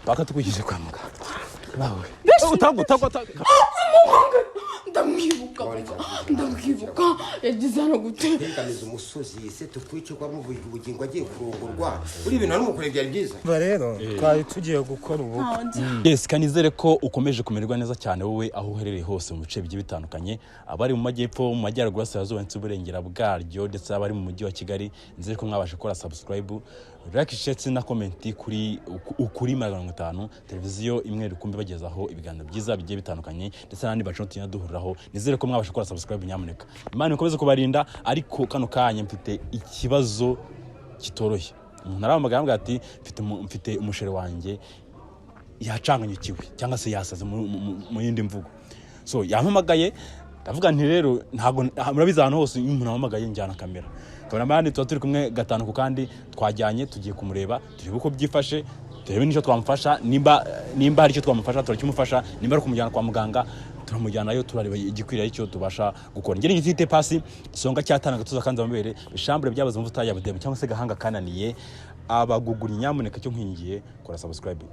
Paka tukugije kwa muganga bawe utagwa utagwa utagwa. Ndamwibuka, ndamwibuka, yagize hano gute? Tegamiza umusozi se tukwice kwa muvuga ubugingo agiye kurongorwa uri ibintu ari mukore byari byiza. Umva rero, twari tugiye gukora ubukwe. Yes, kanizere ko ukomeje kumererwa neza cyane wowe aho uherereye hose mu bice bigiye bitandukanye, abari mu majyepfo, mu majyaruguru, burasirazuba ndetse uburengera bwaryo, ndetse abari mu mujyi wa Kigali. Nizere ko mwabasha gukora subscribe, like, share na comment kuri Ukuri 500 televiziyo imwe rukumbi bagezaho ibiganiro byiza bigiye bitandukanye ndetse n'andi bacu tugenda duhuriraho. Nizere ko mwabasha gukora subscribe, nyamuneka. Imana ikomeze kubarinda. Ariko kano kanya mfite ikibazo kitoroshye. Umuntu arahamagara arambwira ati mfite umusheri wanjye yacanganyikiwe cyangwa se yasaze mu yindi mvugo. So yampamagaye, ndavuga nti rero ntabwo murabizi, ahantu hose iyo umuntu ampamagaye njyana kamera. Kameramani tuba turi kumwe gatanu ku kandi. Twajyanye, tugiye kumureba, turebe uko byifashe, turebe n'icyo twamufasha. Nimba hari icyo twamufasha turakimufasha, nimba ari kumujyana kwa muganga turamujyanayo, turareba igikwiriye icyo tubasha gukora. Ngeri ngifite pasi songa cyatanga gatuza kanze amabere bishambure byabaze amavuta ya budemu cyangwa se gahanga kananiye abaguguri. Nyamuneka cyo nkingiye, kora subscribe.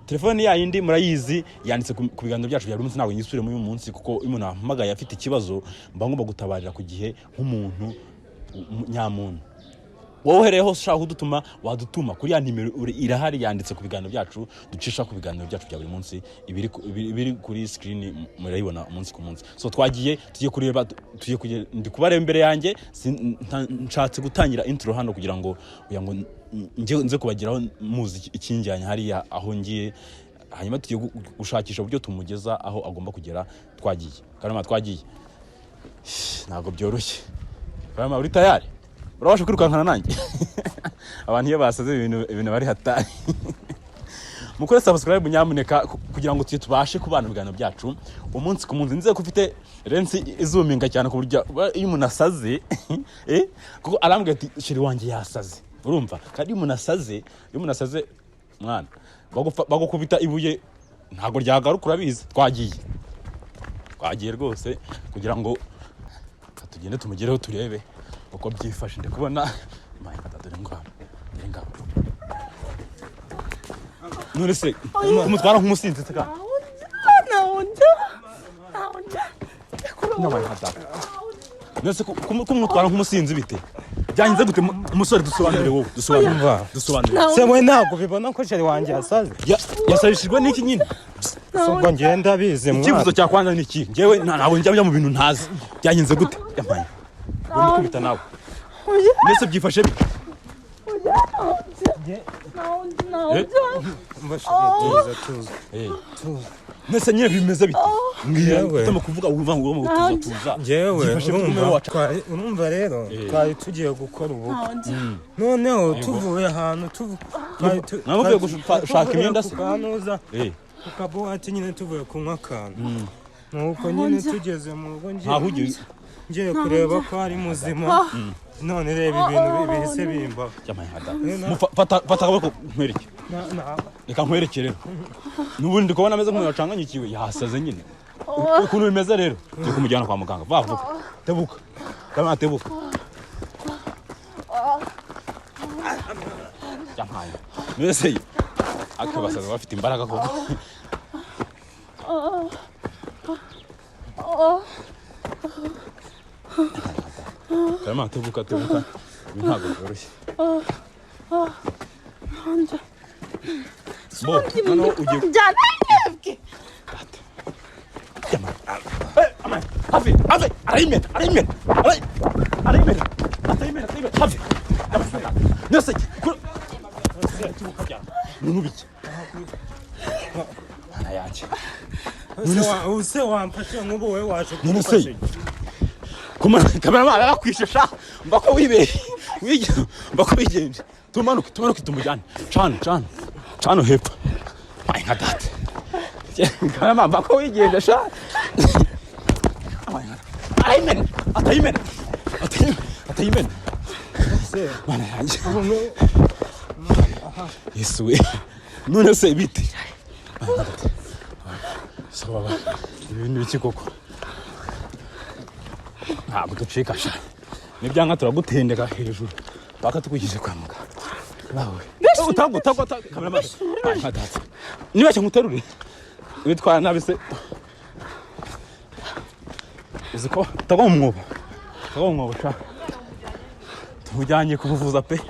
Telefone ya yindi murayizi, yanditse ku biganiro byacu bya buri munsi. Ntabwo nyisubire muri uyu munsi kuko iyo umuntu ahamagaye afite ikibazo mba ngomba gutabarira ku gihe nk'umuntu nyamuntu. Wowe uhereye hose ushaka kudutuma wadutuma kuri ya nimero irahari, yanditse ku biganiro byacu ducisha ku biganiro byacu bya buri munsi, ibiri kuri screen murayibona umunsi ku munsi. So twagiye, tugiye kureba, tugiye kugera, ndi kubareba imbere yanjye. Nshatse gutangira intro hano kugira ngo njye nze kubageraho muzi ikinjyanye hariya aho ngiye. Hanyuma tugiye gushakisha uburyo tumugeza aho agomba kugera. Twagiye karama, twagiye, ntabwo byoroshye. Karama, uri tayari? Urabasha kwirukankana nanjye? Abantu iyo basaze ibintu bari hatari. Mukore subscribe nyamuneka kugira ngo tujye tubashe kubana mu biganiro byacu umunsi ku munsi. Nizere ko ufite lens izuminga cyane ku buryo iyo umuntu asaze, kuko arambwira ati chéri wanjye yasaze. Urumva kandi iyo umuntu asaze mwana bagukubita ibuye ntabwo ryagaruka, urabizi. Twagiye, twagiye rwose kugira ngo tugende tumugereho turebe uko byifashe. Ndi kubona my God, dore ngabo, dore ngabo. None se kumutwara nk'umusinzi se kandi? Ntaho njya. N'abaye nka data. None se kumutwara nk'umusinzi bite byangize gute? Umusore, dusobanurire, wowe dusobanurire. Umva. Dusobanurire. Se we ntabwo ubibona ko chéri wanjye yasaze? Yasabishijwe n'iki nyine? Se ubwo ngenda bizi Icyifuzo mwana. cya kwanza ni iki? Njyewe ntabwo njya mu bintu ntazi. Byagenze gute? Yamaye uri kubita nawe. Mbese byifashe bite? Ntaho njya. Umva chéri, tuza, tuza. Eh. Mbese nyine bimeze bite? Mbwira. Yewe. Utama kuvuga uvuga ngo ugomba gutuza, tuza. Njyewe Byifashe bite? urumva Umwe wacu. Urumva rero, twari tugiye gukora ubukwe. Ntaho njya. Noneho tuvuye ahantu Mwaba muvuye twari gushaka tuvuye imyenda ku se? kanuza, Eh, ku kabuwate nyine, tuvuye kunywa akantu, nuko nyine tugeze mu rugo ngiye ntaho ugiye? Ngiye kureba ko ari muzima, none reba ibintu bihise bimbaho. Yamaye nka data. Fata akaboko nkwereke. Reka nkwereke rero. N'ubundi ndi kubona ameze nk'umuntu wacanganyikiwe, yasaze nyine. Ukuntu bimeze rero, turi kumujyana kwa muganga vuba vuba. Tebuka kama, tebuka. Yampaye mbese akabasaza bafite imbaraga koko. Karama, tebuka, tebuka, ibi ntabwo byoroshye. Bo noneho ugiye Njyana yebwe. Hafi hafi, arayimena, arayimena, arayimena, atayimena, atayimena, hafi nese nubiki mana yanjye. Use wamfashe nk'ubu wowe waje None se kumufasha iki? Kameramani arakwishe sha, mba ko wibeye mba ko wigenje. Tumanuke, tumanuke, tumujyane cana cana cana hepfo. Mayi nka data, kameramani, mba ko wigenje sha. Mayi nka data. Arayimena, atayimena, atayimena, atayimena. Se, Mana yanjye, Yesu we! None se bite? Mayi nka data. So baba, ibintu biki koko? Ntabwo ducika sha, nibyanga turagutendeka hejuru paka tukugeze kwa muganga. Utagwa utagwa cameraman. Niba cyo nguterure. Witwara nabi se. Uzi ko utagwa mu mwobo. Utagwa mu mwobo sha. Tumujyanye kumuvuza pe.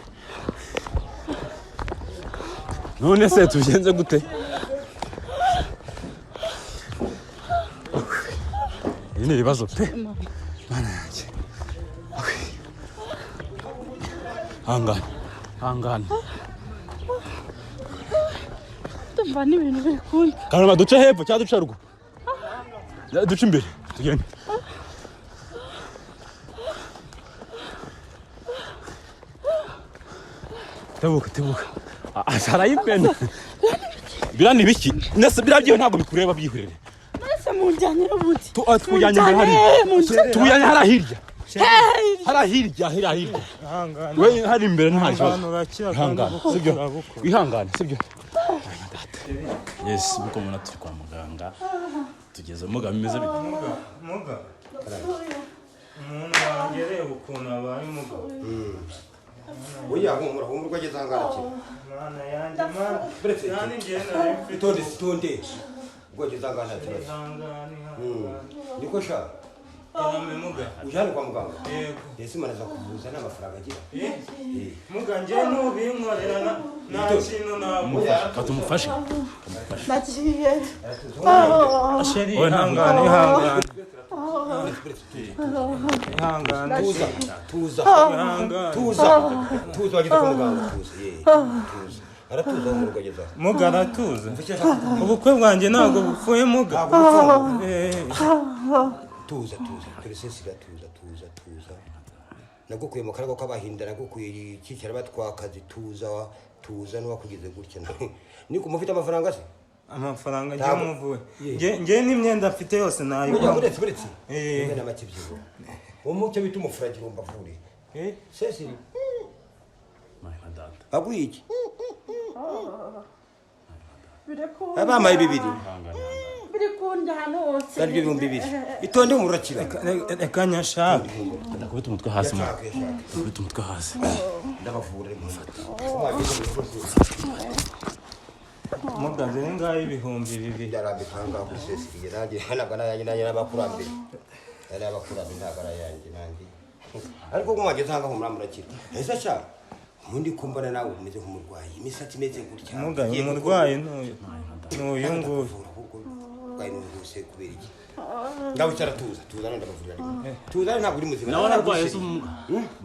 None se tugenze gute? Ibi ni ibibazo pe. Mana yanjye. Hangana. Hangana. Ndumva n'ibintu biri kundi. Karama duce hepfo cyangwa duce ruguru? Duce imbere tugende. Tebuka tebuka. Arayimena. Biriya ni ibiki? Nese biriya byiwe ntabwo bikureba byihurere. Nese munjyanye n'ubundi. Tukujyanye imbere hariya. Tukujyanye hariya hirya. Hariya hirya hariya hirya. We hari imbere nta kibazo. Ihangane sibyo? Ihangane sibyo? Yes, muko mubona turi kwa muganga. Tugeze muga bimeze bite? Muga. Umuntu wanjye reba ukuntu abaye muga. Oya humura humura ageze ahangaha arakira. Mana yanjye mana. Nani njye nari mfite. Itonde itonde. Ubwo ageze ahangaha nta kibazo. Ihangane ihangane. Niko sha. Ihame muga. Uje hano kwa muganga? Yego. Ese Imana azakuvuza nta mafaranga agira? Muga njye nubinkorera nta kintu nabura. Tumufashe. Nagiye. Sheri ihangane ihangane. Ihangane. Tuza tuza. Ihangane. Tuza tuza wageze kwa muganga tuza. Tuza. Aratuza humura ageze aho. Muga aratuza. Ubukwe bwanjye ntabwo bupfuye muga. Ntabwo bupfuye. Tuza tuza turisesira tuza tuza tuza. Nagukuye mu karago k'abahinda nagukuye icyicaro batwakazi tuza tuza n'uwakugeze gutya. Niko mufite amafaranga se? Amafaranga njye muvuye. Njye n'imyenda mfite yose nayibona. Uretse uretse. Imyenda make byibo. Uwo mucyo bita umufuragiro mbavure. Cecily. Baguye iki? Abamaye bibiri. Biri kunda hano hose. Ari 2000. Itonde umurakira. Reka nyashaka. Ndakubita umutwe hasi mu. Ndakubita umutwe hasi. Ndabavura mufata. Muga dore ngaho 2000. Ndarambika ahangaha kuri Cecily. Nanjye ntabwo ari ayanjye n'abakurambere. Ari abakurambere ntabwo ari ayanjye nanjye. Ariko ko mwageze ahangaha humura murakira. Ese sha ubundi kumbona nawe umeze nk'umurwayi. Imisatsi imeze gutya. Muga umurwayi n'uyu. N'uyu nguyu. Rwose kubera iki? Ngaho icara tuza tuza none ndabavurira rimwe. Tuza ntabwo uri muzima. Nawe ararwaye se ubumuga.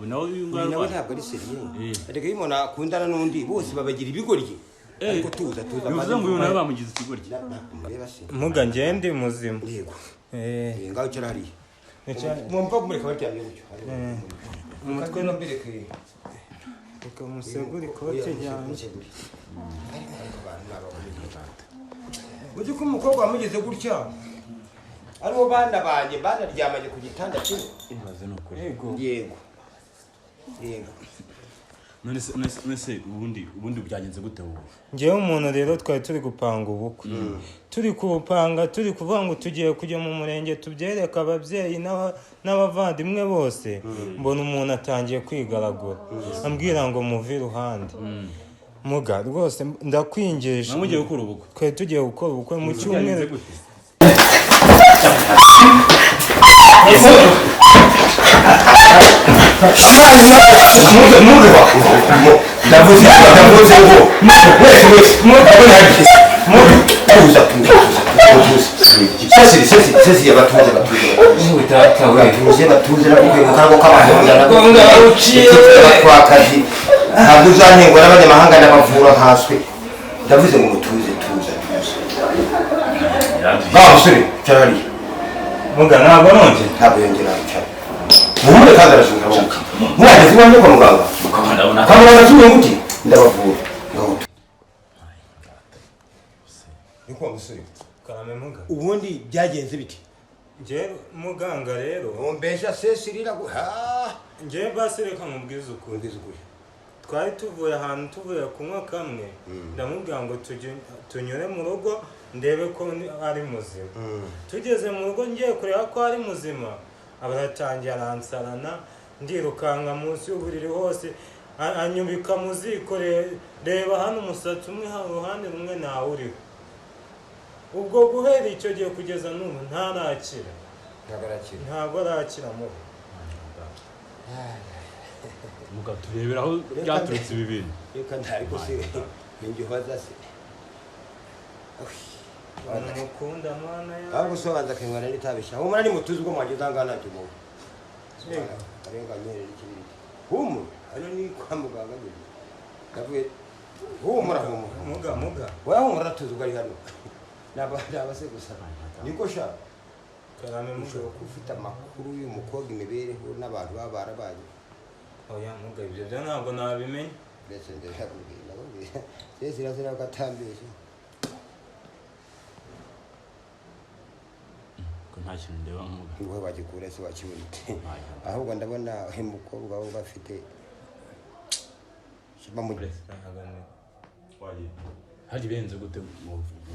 Nawe uyu nguyu nawe ntabwo ari seriye. Erega iyo umuntu akundana n'undi bose babagira ibigoryi. Ariko tuza tuza. Bivuze ngo uyu nawe bamugize ikigoryi. Mureba se. Muga njye ndi muzima. Yego. Ngaho icara hariya. Mwumva kumureka baryamye gutyo. Umutwe no mbereke. Reka musegure ikote ryanjye. Ariko abantu n'abakomeye. Uzi ko umukobwa wamugeze gutya aribo bana banjye banaryamanye ku gitanda kimwe. Ibaze ni ukuri. Yego. Yego. Yego. None se ubundi byagenze gute wowe? Njyewe umuntu rero twari turi gupanga ubukwe. Turi kubupanga turi kuvuga ngo tugiye kujya mu murenge tubyereka ababyeyi n'abavandimwe bose. Mbona umuntu atangiye kwigaragura. Ambwira ngo muve iruhande. Muga rwose ndakwingisha. Namugiye gukora ubukwe. Twe tugiye gukora ubukwe mu cyumweru. Ndavuze ngo tuza Cecily abatuze batuze nagukuye mu karago k'abahinda batwakazi. Ntabwo uzantengwa n'abanyamahanga ndabavura nkaswe. Ndavuze ngo mutuze tuza tuza. Ba musore icara hariya. Muga ntabwo nongera. Ntabwo yongera icara. Muhumure kandi arashoboka arabuka. Mwageze iwanjye kwa muganga. Kwa muganga kimwe gute? Ndabavura. Niko wa musore. Karame muga. Ubundi byagenze bite? Njye muganga rero. Umbesha Cecily ha. Njye basi reka mubwize ukuri. Mubwize ukuri. Twari tuvuye ahantu tuvuye kunywa kamwe. Ndamubwira ngo tunyure mu rugo ndebe ko ari muzima. Tugeze mu rugo ngiye kureba ko ari muzima. Abaratangiye aransarana ndirukanka munsi y'uburiri hose. Anyubika mu ziko, reba hano umusatsi umwe hano uruhande rumwe ntawe uriho. Ubwo guhera icyo gihe kugeza n'ubu ntarakira. Ntabwo arakira mubi. Muga turebera aho byaturutse ibi bintu. Reka ntari ko se ninjye ubaza se. Mukunda mwana ya. Ahubwo so banza kinywera n'itabisha. Humura ni mutuzi ubwo mwageze aha ngaha ntacyo muba. Arenga nyerera ikibiriti. Humura hano ni kwa muganga nyine. Ndavuye humura humura. Muga muga. Oya humura tuzi ubwo ari hano. Naba se gusa. Niko sha. Karame muga. Ushobora kuba ufite amakuru y'uyu mukobwa imibereho n'abantu baba barabaye. Oya muga ibyo byo ntabwo nabimenye. Ndetse ndabikubwira ndakubwira. Cecile azira ko atambeshye. Ko nta kintu ndeba muga. Ngo bagikura se bakibona. Ahubwo ndabona uyu mukobwa we bafite Hari birenze gute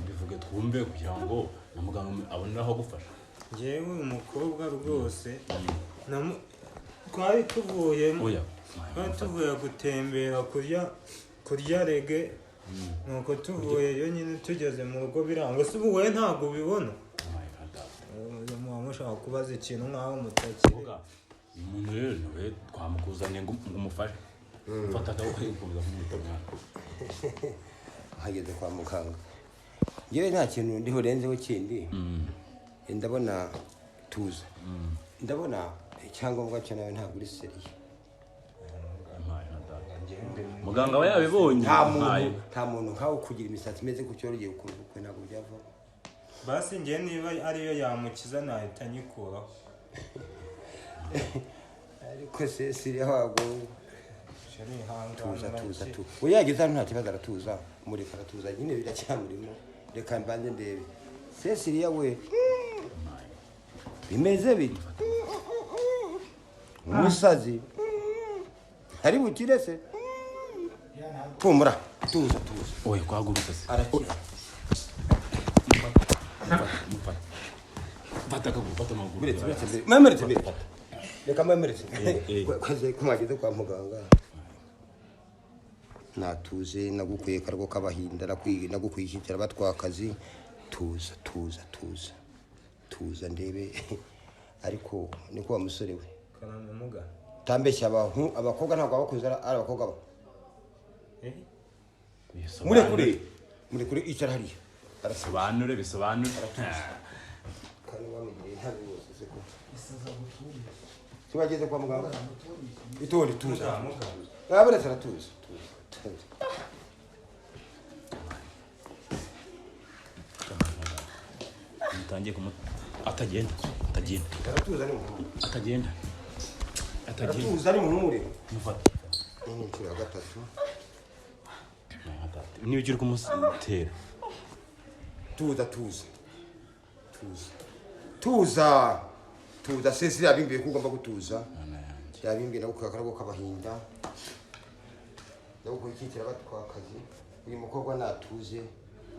bivuge twumve kugira ngo na muganga abone aho gufasha. Njyewe uyu mukobwa rwose twari tuvuye twari tuvuye gutembera kurya rege nuko tuvuyeyo nyine tugeze mu rugo biranga. Se ubu wowe ntabwo ubibona? Muba mushaka kubaza ikintu nk'aho mutakiri. Umuntu rero nawe twamukuzaniye ngo umufashe. Mfata akaboko gukomeza kumwita mwana. Hageze kwa muganga. Njyewe nta kintu ndi burenzeho kindi. Ndabona tuza. Ndabona icyangombwa cyo nawe ntabwo uri sérieux. Muganga we yabibonye. Nta muntu nkawe kugira imisatsi imeze gutyo rugiye gukora ubukwe ntabwo byavaho. Basi njye niba ariyo yamukiza nahita nyikuraho. Ariko Cecile wago tuza tuza tuza. Oya yageze hano nta kibazo aratuza. Mureka aratuza nyine biracyamurimo. Reka mbanze ndebe. Cecile we bimeze bite? Umusazi ari bukire se? Humura tuza tuza. Oya kwagurutse se. Arakira. Mfata akaguru, mfata amaguru. Buretse buretse. Mwemeretse mbere. Reka mwemeretse. Kwaze kumageze kwa muganga. Natuze nagukuye kargo kabahinda nagukuye icyara batwakazi. Tuza tuza tuza. Tuza ndebe ariko niko wa musore we. Karame muga. Tambeshya abantu abakobwa ntabwo abakuze ari abakobwa ba. Murekure. Murekure icara hariya. Arasobanure bisobanure. Kandi wamugiriye ntabi bose se ko. Tubageze kwa muganga. Itonde tuza. Abaretse aratuza. Tuza. Mutangiye kumu atagenda. Atagenda. Aratuza ni muhumure. Atagenda. Atagenda. Aratuza ni muhumure. Mufata. Ni inshuro ya gatatu. Niba ugiye kumutera. Tuza tuza. Tuza. Tuza. Tuza Cecile yabimbiye ko ugomba gutuza. Yabimbiye nagukuye akarago k'abahinda. Nagukuye icyitira batwakazi. Uyu mukobwa natuze,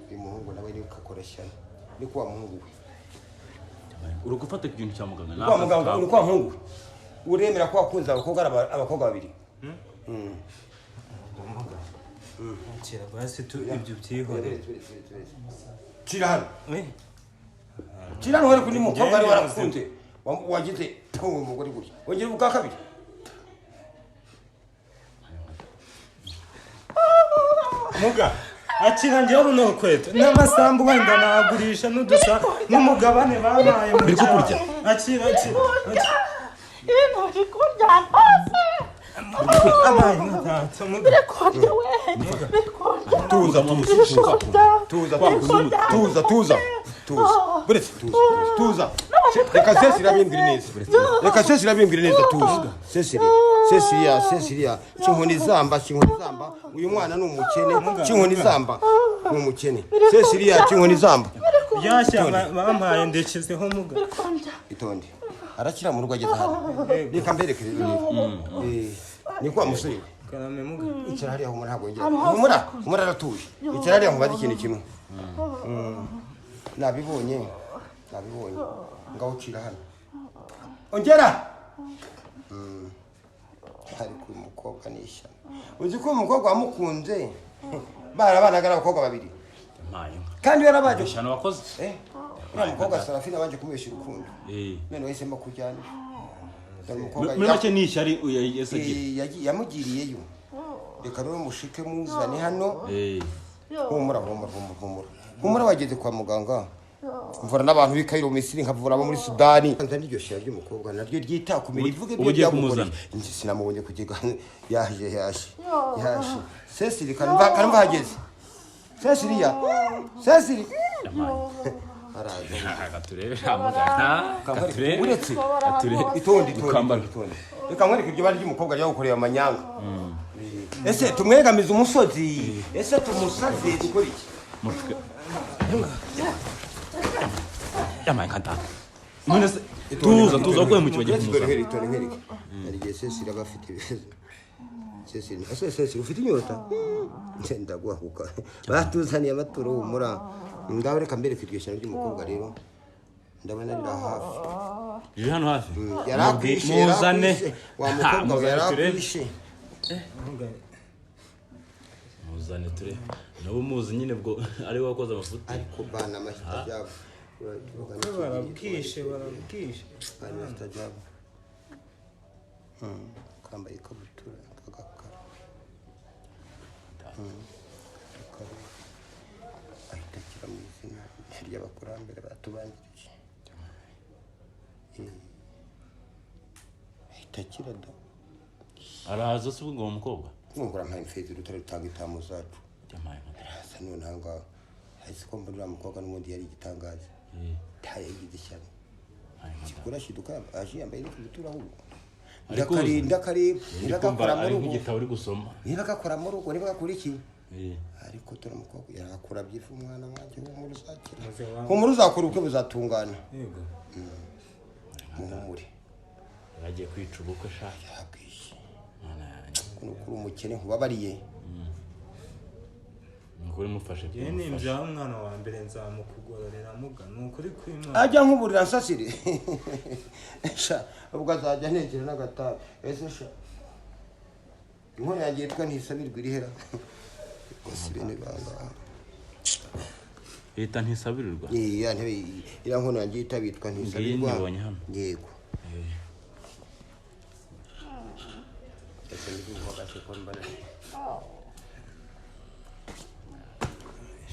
uyu muhungu nawe ni ukakora shyano. Ni kwa muhungu we. Uri gufata ikintu cya muganga. Kwa muganga uri kwa muhungu. Uremera ko wakunze abakobwa abakobwa babiri. Kira basi tu ibyo byihorere. Kira hano. Kira hano hari kuri mukobwa ari warakunze. Wagize uwo mugore gutya. Wongera ubwa kabiri. Muga akira njyewe runo rukweto n'amasambu wenda nagurisha n'udusa n'umugabane babaye mu Biri kukurya. Akira akira. Ibintu biri kurya hose. Abaye ntatse muga. Biri kurya we. Biri kurya. Tuza Biri kurya. tuza tuza tuza tuza tuza. Buretse tuza tuza. Reka Cecile abimbwire neza. Reka Cecile abimbwire neza tuza. Cecile Cecilia Cecilia kinkoni zamba kinkoni zamba uyu mwana ni umukene kinkoni zamba ni umukene Cecilia kinkoni zamba. Byashya bampaye ndekezeho muga. Biri kurya. Itonde. Arakira mu rugo ageze hano. Reka mbereke rero. Ni kwa musore we. Karame muga. Icara hariya humura ntabwo yongera. Humura humura aratuje. Icara hariya nkubaze ikintu kimwe. Nabibonye. Nabibonye. Ngaho ucira hano. Ongera. Ariko uyu mukobwa ni ishyano. Uzi ko umukobwa wamukunze barabanaga n'abakobwa babiri Mpaye inka. kandi yarabaje. Ishyano wakoze. Eh, uriya mukobwa Sarafina abanje kumubesha urukundo. Eh. None wahisemo kujyana. Dore umukobwa Muri make ni ishyari yese agira. Eh, yamugiriyeyo. Reka rero mushike muzane hano. Eh. Humura, humura, humura, humura, humura, wageze kwa muganga. Mvura n'abantu b'i Cairo, Misiri, nkavura abo muri Sudani. Nzana iryo shyira ry'umukobwa naryo ryitakumira ivuge Ubu ugiye kumuzana? Njye sinamubonye kugega. Yaje, yaje, yaje. Cecily, kanumva, kanumva hageze Cecilia, Cecily araza. Katurebe amugana. Katurebe. Uretse Katurebe. itonde, itonde. Ukambara. Itonde, reka nkwereke iryo bara ry'umukobwa ryagukoreye amanyanga. Ese tumwegamize umusozi? Ese tumusaze? Dukora iki? Mutwe. Yamaye nka data. None se tuza, tuza, waguye mu kibagiye kumuzana. Itonde nkwereke. Hari igihe Cecily aba afite ibibazo. Cecily, ese Cecily ufite inyota? Ndaguhahuka, batuzaniye amaturo, humura. Ngaho reka mbereke iryo shyano ry'umukobwa rero, ndabona riri hafi. Riri hano hafi. Yarakwishe. Muzane. Yarakwishe wa mukobwa we. Muzane turebe. Yarakwishe. Muzane turebe. Nabo muzi nyine bwo ari we wakoze amafuti. Ariko bana amahita byabo. Barabwishe, barabwishe. Bana amahita byabo. Kambaye ikabutura kagakara. Agakara. Ahita akira mu izina ry'abakurambere batubanjirije. Ahita akira da. Araza se ubwo uwo mukobwa? Mwungura mpaye imfezi rutare rutanga itamu zacu. Yamaye nka data. Asa none aha ngaha hahise ko mbona uriya mukobwa n'ubundi yari igitangaza. Ntayagize ishyano. Mpaye nka data. Kurashiduka aje yambaye n'ikabutura ahubwo. Ari kuza. Ndakarinda kareba Ndi niba kumva gakora mu ari rugo, nk'igitabo uri gusoma. niba gakora mu rugo, niba gakora iki. Eh. Ariko dore umukobwa yarakura byifu. Umwana wanjye, humura, uzakira. Maze wa- Humura, uzakora ubukwe buzatungana. Yego. Muhumure. Yaragiye kwica ubukwe sha. Yarabwishe. Mana yanjye. Kuno kuri umukene nkubabariye. Ni ukuri mufashe. Njyewe nimbyara umwana wa mbere nzamukugororera muga, ni ukuri kw'Imana. Ajya nkuburira nsasire sha, ubwo azajya antekera n'agatabi. Ese sha, inkono yanjye yitwa Ntisabirwa irihera rwose bene banga. Leta ntisabirirwa. Iya ntebe, iriya nkono yanjye yitabitwa Ntisabirwa. Ngiyi nyibonye hano. Yego. Ese ndi kumva ko mbona.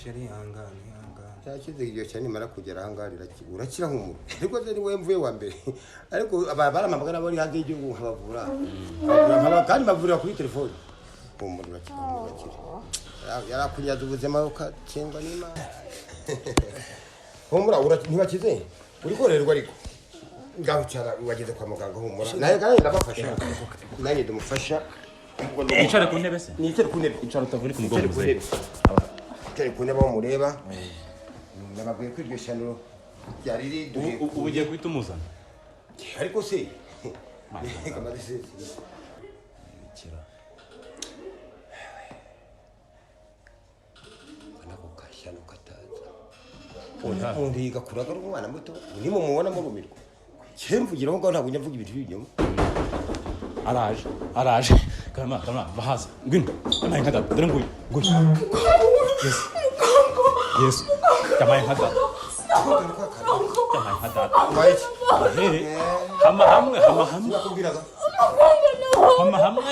Chérie, ihangane, ihangane. Cyakize igihe cyane, nimara kugera ahangaha urakira humura. Ariko se ni wowe mvuye wa mbere, ariko baramamagana bari hanze y'igihugu nkabavura. Nkabavura, kandi mbavurira kuri telefone. Humura, urakira, humura, urakira. Yarakunyaze ubuzima ukatsindwa n'Imana. Humura, ntibakize, uri koroherwa. Ariko ngaho cyara wageze kwa muganga, humura. Nawe kandi ndabafasha, nanjye ndamufasha. Icare ku ntebe se. Nicare ku ntebe. Icara utavunika umugongo. Nicare ku Muzehe. ntebe, nicare ku ntebe aho mureba. Nababwiye ko iryo shyano ryari riduhe. Ubu ugiye guhita umuzana. Ariko se reka maze se. Bikira. Nako kashyano kataza umuntu yigakuraga ari umwana muto, nimumubona murumirwa. Cyemvugira mvugira aho ngaho, ntabwo njya mvuga ibintu by'ibinyoma. Araje, araje. Karama, karama, va hasi. Ngwino. Yamaye nka data. Dore nguyu. Nguyu. Yesu. Yesu. Yamaye nka data. Yamaye nka data. Ubaye iki? Eh. Hama hamwe, hama hamwe. Sinakubwiraga. Hama hamwe.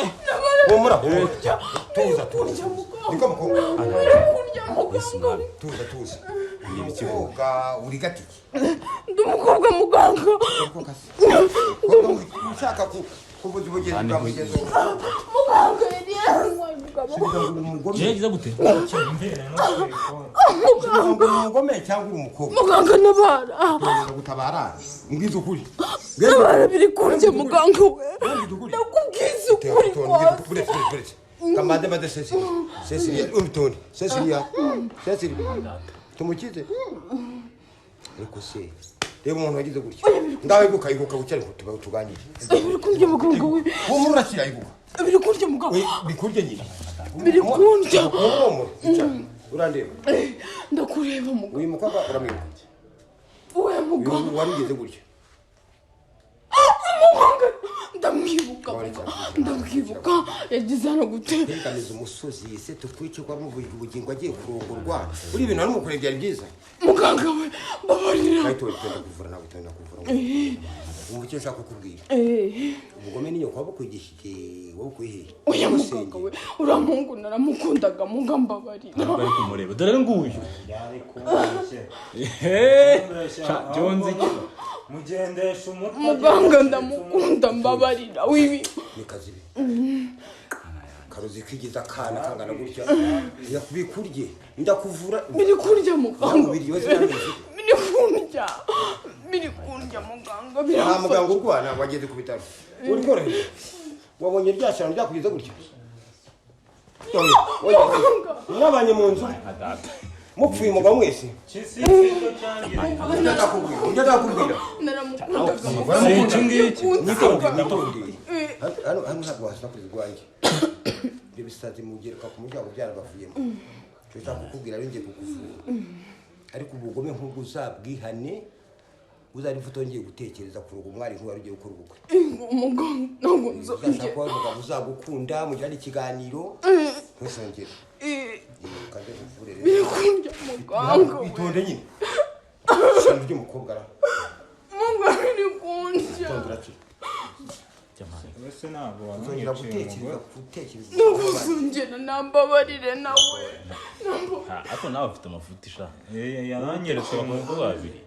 Humura, humura, tuza, tuza, niko mukobwa. Yesu mwami. Tuza, tuza. Umukobwa uri gatiki. Ndi umukobwa muganga. Ariko kasi umukobwa ushaka kuvuza ubugeni bwa mugenzi wawe. Muganga yari yaranywaye umugabo. Subiza ngo uri umugome. Yagize gute? Mbera no telefone. Subiza ngo uri umugome cyangwa uri umukobwa. Muganga, ntabara. Tuza gutabara, mbwiza ukuri. Ntabara, biri kurya muganga we. Ndakubwiza ukuri rwose. Kamande made Cecilia, Cecilia umutoni, Cecilia, Cecilia tumukize. Ariko se reba umuntu wagize gutya. Ngaho iguka, iguka wicare ngo tuganire. Biri kurya muganga we. Humura, urakira, iguka. Biri kurya muganga. We, bikurye nyine. Biri kundya. Humura, icara, urandeba? Ndakureba muganga. Uyu mukobwa uramwibuka? We muganga. Uyu wari ugeze gutya. Muganga, ndamwibuka. Ndabwibuka, ndabwibuka. Yagize hano gute? Tegamiza umusozi se tukwice kwa muvuye ubugingo agiye kurongorwa. Uri ibintu ari mukore byari byiza. Muganga we, mbabarira. Ahita wenda kuvura nawe utenda kuvura. Umva icyo nshaka kukubwira. Ubugome ni nyoko wabukwigishije, wabukuye hehe? Oya muganga we, uriya muhungu naramukundaga, muga mbabarira. Ntabwo ari kumureba, dore nguyu. Yari kumbeshya. Sha, Jonzi. Mugendesha umutwe. Muganga, ndamukunda, mbabarira wibi. Ni kazibi. Karuzi kigiza akana kangana gutya. Yakubikurye. Ndakuvura. Biri kurya muganga. Umubiri wese narabizi. Biri kundya, biri kundya muganga. Nta Biramfasha. muganga urwana wageze ku bitaro. Uri koroheje. Wabonye rya shyano ryakugeze gutya. Oya, oya. Mwabanye mu nzu Nka data. mupfuye umugabo mwese. Kisi cyo cyangiye. Ujya ndakubwira, ujya ndakubwira. Naramukundaga. Si iki ngiki. Nitonde, nitonde. Hano hano ntabwo wasakuriza urwanjye. Ibyo bisazi mugereka ku muryango byarabavuyemo. Icyo nshaka kukubwira rero, ngiye kukuvura. Ariko ubugome nk'ubwo uzabwihane, uzari utongeye gutekereza kuroga umwari nk'uwari ugiye gukora ubukwe. Muganga, ntabwo Uzashaka nzongera. kuba umugabo uzagukunda, mugirane ikiganiro, ntuzongere. Kandi uvure rero. Biri kundya muganga we. Itonde nyine. Ishyano ry'umukobwa ara. Muganga, biri kundya. Itonde urakira. Wese ntabwo Uzongera wamwiciye gutekereza, umugore. gutekereza. Ntabwo uzongera, nambabarire nawe. Ariko nawe ufite amafuti sha. Eh, yaranyeretse Abakobwa umugore. babiri.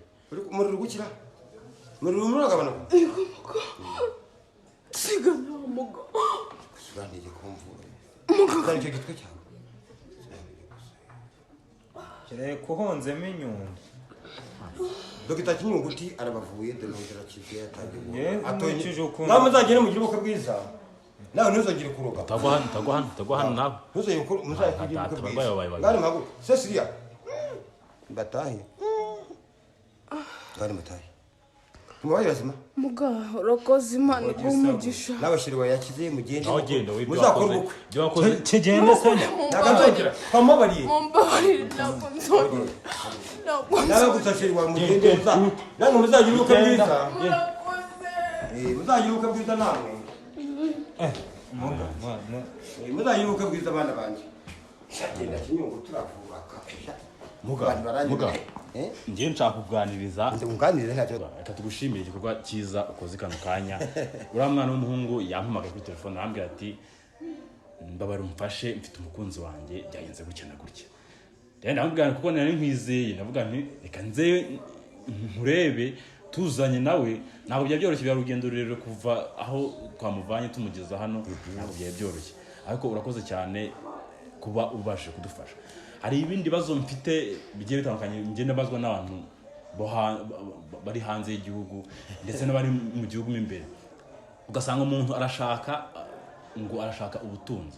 Umuriro ugukira? Umuriro uragabanuka? Siga nta muganga. Urantege kumvura. Kandi icyo gitwe cyawe. Kereka uhonzemo inyundo. Dogita Kinyunguti arabavuye, dore nongera akize, yatangiye Yewe, guhura. Atoye- nkurikije ukuntu- Nawe muzagende mugire ubukwe bwiza. Nawe ntuzongere kuroga. Utagwa hano, utagwa hano, utagwa hano nawe. Ntuzongere kuroga, muzajye kugira ubukwe Abarwayi bwiza. babaye babiri. Mwari muhaguruke. Cecilia. Batahe. Mwari mutahe. Mubaye bazima. Muganga, urakoze, Imana iguhe umugisha. Nawe sheri wawe yakize, mugende. Nawe genda we, ibyo Muzakore wakoze. ubukwe. Ibyo wakoze. Kigende se. Ntabwo nzongera. Twamubabariye. Mumbabarire, ntabwo nzongera, ntabwo Nawe nzongera. gusa sheri wawe mugende namwe muzagira ubukwe bwiza. Murakoze. Muzagira ubukwe bwiza namwe. Muga, mwana. Muzagira ubukwe bwiza abana banjye. Genda Kinyungu, turavubaka. Muga, Abantu barangira. muga. Njye nshaka kuganiriza. Nganirize ntacyo. Reka tugushimire igikorwa cyiza ukoze kano kanya. Uriya mwana w'umuhungu yampamagaye kuri telefone, arambwira ati: "Mbabara umfashe, mfite umukunzi wanjye byagenze gutya na gutya." Rero ndamubwira, kuko nari nkwizeye, ndavuga nti reka nze nkurebe tuzanye nawe. Ntabwo byari byoroshye, byari urugendo rurerure kuva aho twamuvanye tumugeza hano, ntabwo byari byoroshye, ariko urakoze cyane kuba ubashije kudufasha. Hari ibindi bibazo mfite bigiye bitandukanye ngenda mbazwa n'abantu bo bari hanze y'igihugu ndetse n'abari mu gihugu mo imbere. Ugasanga umuntu arashaka, ngo arashaka ubutunzi.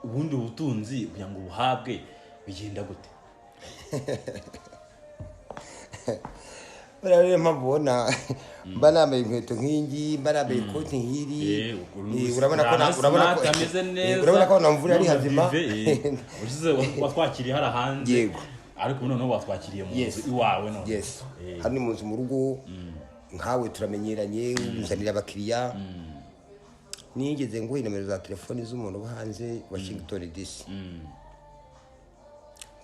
Ubundi ubutunzi kugira ngo ubuhabwe bigenda gute? Buriya rero mpamvu ubona mba nambaye inkweto nk'iyi ngiyi, mba nambaye ikoti nk'iri, urabona ko urabona ko smart, ameze neza. Urabona ko na mvura ari hazima. Ushize watwakiriye hariya hanze. Yego. Ariko ubu noneho watwakiriye mu Yes. nzu iwawe none. Yes, hano ni mu nzu, mu rugo. Nkawe turamenyeranye, unzanira abakiriya. Nigeze nguha nomero za telefoni z'umuntu wo hanze, Washington DC,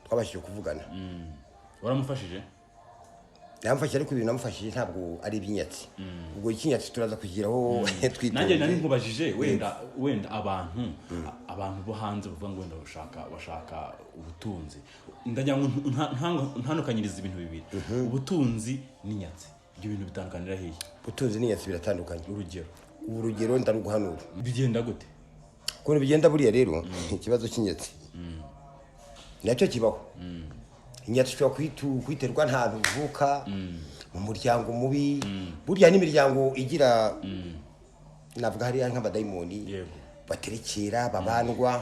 twabashije kuvugana. Waramufashije? Namufashije, ariko ibintu namufashije ntabwo ari iby'inyatsi. Ubwo ikinyatsi turaza kugeraho Nanjye twitonze. Nari nkubajije wenda abantu bo hanze bavuga ngo wenda bashaka ubutunzi. Ndagira ngo ntandukanyirize ibintu bibiri, ubutunzi n'inyatsi. Ibyo bintu bitandukanira hehe? Ubutunzi n'inyatsi biratandukanye. Urugero? Urugero ndaruguhanura. Bigenda gute? Ukuntu bigenda buriya rero, ikibazo cy'inyatsi nacyo kibaho. Inyatsi ushobora kuyiterwa n'ahantu uvuka, mu muryango mubi. Burya n'imiryango igira, navuga hariya nk'abadayimoni, baterekera, babandwa,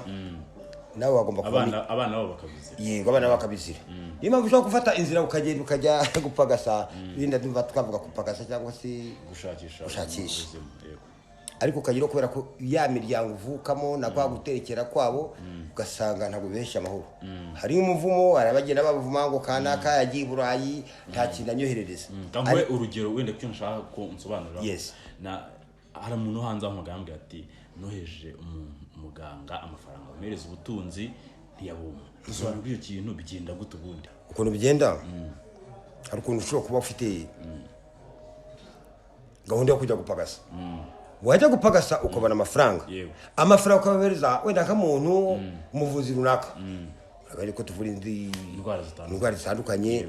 nawe bagomba kuba Abana babo bakabizira. Yego, abana bakabizira. Niyo mpamvu ushobora gufata inzira ukagenda ukajya gupagasa. Wenda ndumva twavuga gupagasa cyangwa se gushakisha. Gushakisha. Ubuzima, yego. Ariko ukagira kubera ko ya miryango uvukamo na kwa guterekera kwabo, ugasanga ntabwo bibesha amahoro. Hari umuvumo, hari abagenda babavuma ngo kanaka yagiye i Burayi nta kintu anyoherereza. Kanguhe urugero wenda kucyo nshaka ko unsobanurira. Yes. Na Hari umuntu hanze aho ambwira ati noheje umuganga amafaranga amuhereza ubutunzi ntiyabumpa. Dusobanura icyo kintu bigenda gute ubundi? Ukuntu bigenda, hari ukuntu ushobora kuba ufite gahunda yo kujya gupagasa, wajya gupagasa ukabona amafaranga, amafaranga ukayohereza wenda nk'umuntu umuvuzi runaka, ariko tuvura indwara zitandukanye,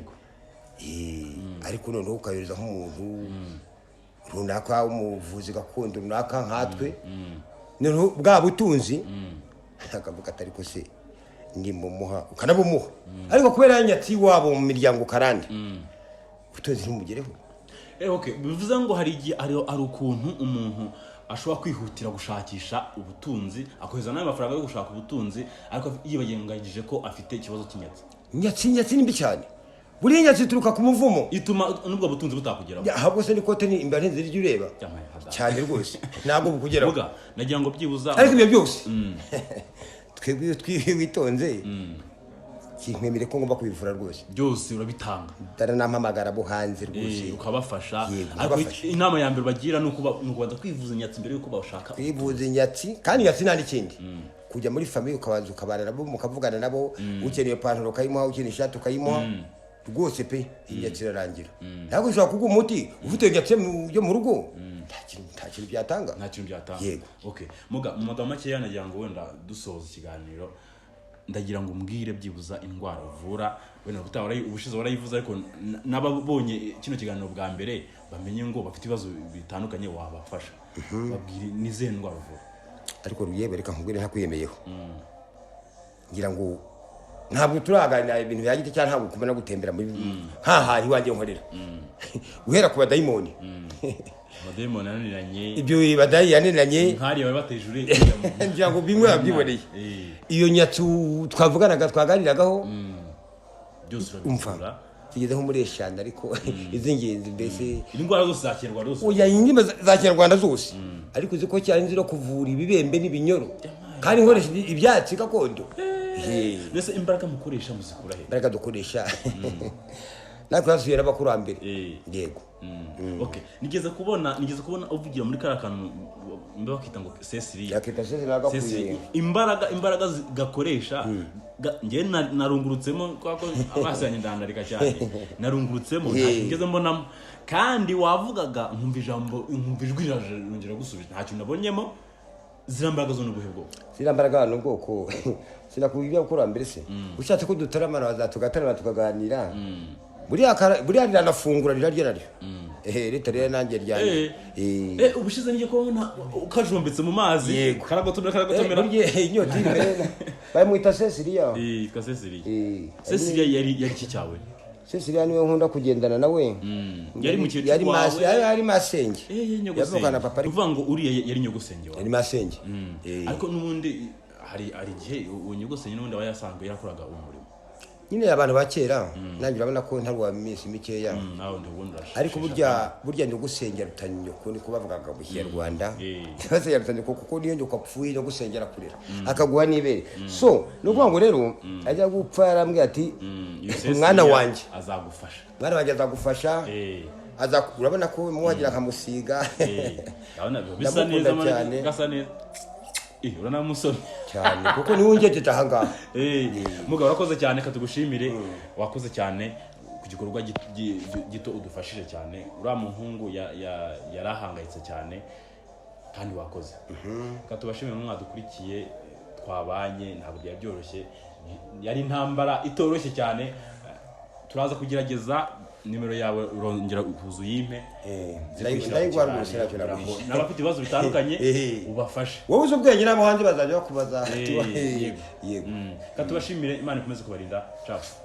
ariko noneho ukayohereza nk'umuntu runaka umuvuzi gakondo runaka nkatwe, noneho bwa butunzi akavuga atari ko se ndimumuha, ukanabumuha, ariko kubera nyatsi wabo mu miryango karande ubutunzi ntumugereho. Okay, bivuze ngo hari igihe hari ukuntu umuntu ashobora kwihutira gushakisha ubutunzi akohereza n'ayo mafaranga yo gushaka ubutunzi, ariko yibagengagije ko afite ikibazo cy'inyatsi. Inyatsi ni mbi cyane. Buriya inyatsi ituruka ku muvumo, ituma n'ubwo butunzi butakugeraho. Ahubwo se nikote ni imbere nzira ijya ureba cyane rwose ntabwo bukugeraho. Nagira ngo byibuza, ariko ibyo byose twebwe iyo witonze kinkwemere ko ngomba kubivura rwose. Byose urabitanga, daranampamagara bo hanze rwose ukabafasha. Ariko inama ya mbere bagira ni ukubanza kwivuza inyatsi mbere yuko bashaka kwivuza inyatsi. Kandi inyatsi nta n'ikindi, kujya muri famille ukabanza ukabana nabo, mukavugana nabo, ukeneye ipantaro ukayimuha, ukeneye ishati ukayimuha rwose pe, inyatsi irarangira. Ntabwo ushobora kuguha umuti ufite inyatsi yo mu rugo, nta kintu byatanga. Nta kintu byatanga. Yego. Okay, muga mu magambo makeya nagira ngo wenda dusoza ikiganiro, ndagira ngo umbwire byibuza indwara uvura. Wenda ubutaha ubushize warayivuze, ariko n'ababonye kino kiganiro bwa mbere bamenye ngo bafite ibibazo bitandukanye wabafasha. Babwire nizihe ndwara uvura. Ariko ruyebe reka nkubwire ntakwiyemeyeho, ngira ngo ntabwo turaganira ibintu bya giti cyane, ntabwo kumena gutembera muri nkahantu iwanjye nkorera, guhera ku badayimoni. Abadayimoni yananiranye, ibyo badayi yananiranye, nkari bari batejure ngira ngo bimwe babyiboneye. Iyo nyatsu twavuganaga twaganiragaho byose urabivura, tugeze nko muri eshanu, ariko iz'ingenzi mbese indwara zose za kinyarwanda zose, oya indimi za kinyarwanda zose, ariko uzi ko cyane nzi no kuvura ibibembe n'ibinyoro, kandi nkoresha ibyatsi gakondo. Mbese imbaraga mukoresha muzikura he? Imbaraga dukoresha natwe twasuye n'abakurambere. Yego. Okay, nigeze kubona uvugira muri kariya kantu mbe bakita ngo Cecilia. Yakita Cecilia gakuye. Imbaraga gakoresha nge narungurutsemo kwako amaso yanjye ndandarika cyane. Narungurutsemo ngeze mbonamo, kandi wavugaga nkumva ijambo nkumva ijwi rirongera gusubiza, nta kintu nabonyemo. Ziriya mbaraga zo n'ubuhe bwoko? Ziriya mbaraga ni ubwoko sinakubwira abakurambere se. Ushatse ko dutaramana bazatugatarana tukaganira. Buriya riranafungura rirarya naryo. Leta rero nanjye ryanjye. Ubushize ngiye kubona ukajombetse mu mazi. Karagotomera. Burya inyota iri bayimwita Cecilia. Yitwa Cecilia. Cecilia yari iki cyawe? Cecilia niwe nkunda kugendana nawe. Yari mu kintu wawe. Yari masenge. Yavukana papa. Uvuga ngo uriya yari nyogosenge wawe. Yari masenge. Ariko n'ubundi hari igihe uwo nyogosenge n'ubundi aba yasanzwe yarakoraga uwo murimo. Nyine abantu ba kera nanjye urabona ko ntari wa minsi mikeya, ariko burya nyogosenge aruta nyoko, niko bavugaga mu Kinyarwanda. Nyogosenge aruta nyoko kuko niyo nyoko apfuye nyogosenge arakurera akaguha n'ibere. So ni ukuvuga ngo rero ajya gupfa yarambwiye ati mwana wanjye azagufasha, mwana wanjye azagufasha, urabona ko muhagira akamusiga. Bisa neza gasa neza. Uranamusomye cyane kuko niwe ungejeje aha ngaha. Mugabo urakoze cyane, katugushimire. Wakoze cyane ku gikorwa gito udufashije cyane. Uriya muhungu yarahangayitse cyane kandi wakoze. Katubashimire mwadukurikiye, twabanye ntabwo byari byoroshye, yari intambara itoroshye cyane. Turaza kugerageza nimero yawe urongera uhuza uyimpe. Ndayiguha rwose ntacyo naguhishe. N'abafite ibibazo bitandukanye ubafashe. Wowe uzi ubwenge n'abo hanze bazajya bakubaza. Yego. Katubashimire, Imana ikomeze kubarinda. Ciao.